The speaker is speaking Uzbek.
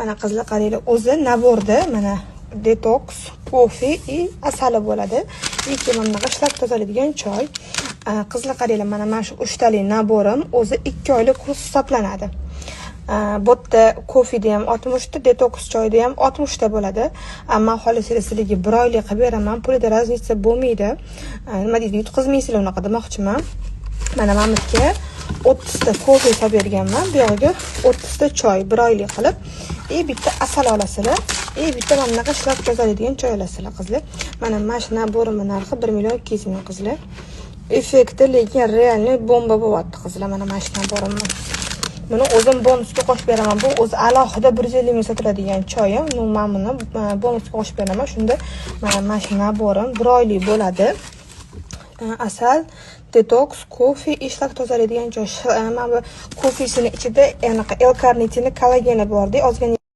Mana, qizlar, qaranglar, o'zi набор da mana detoks, kofe и asali bo'ladi. И keyin mana bunaqa shlak tozalaydigan choy. Qizlar, qaranglar, mana shu uchtalik набор im o'zi 2 oylik kurs hisoblanadi. Bu yerda kofeda ham 60 ta, detoks choyda ham 60 ta bo'ladi. Man xohlasanglar, sizlarga bir oylik qilib beraman, pulida разница bo'lmaydi. Nima deydi, yutqizmaysizlar, unaqa demoqchiman. Mana bu yerga 30 ta kofe solib berganman, bu yog'iga 30 ta choy bir oylik qilib, и bitta asal olasizlar, и bitta mana bunaqa shlak tozalaydigan choy olasizlar, qizlar. Mana shu набор imni narxi 1 200 000, qizlar. Effekti lekin реальный bomba bo'lyapti, qizlar, mana shu набор imni. Buni o'zim bonusga qo'shib beraman. Bu o'zi alohida 150 ming sotiladigan choyim. Ну, man buni bonusga qo'shib beraman. Shunda mana shu набор im bir oylik bo'ladi. Asal, detoks, kofe и shlak tozalaydigan choy. Mana bu kofesini ichida anaqa L-karnitin, kollageni borda, ozgina.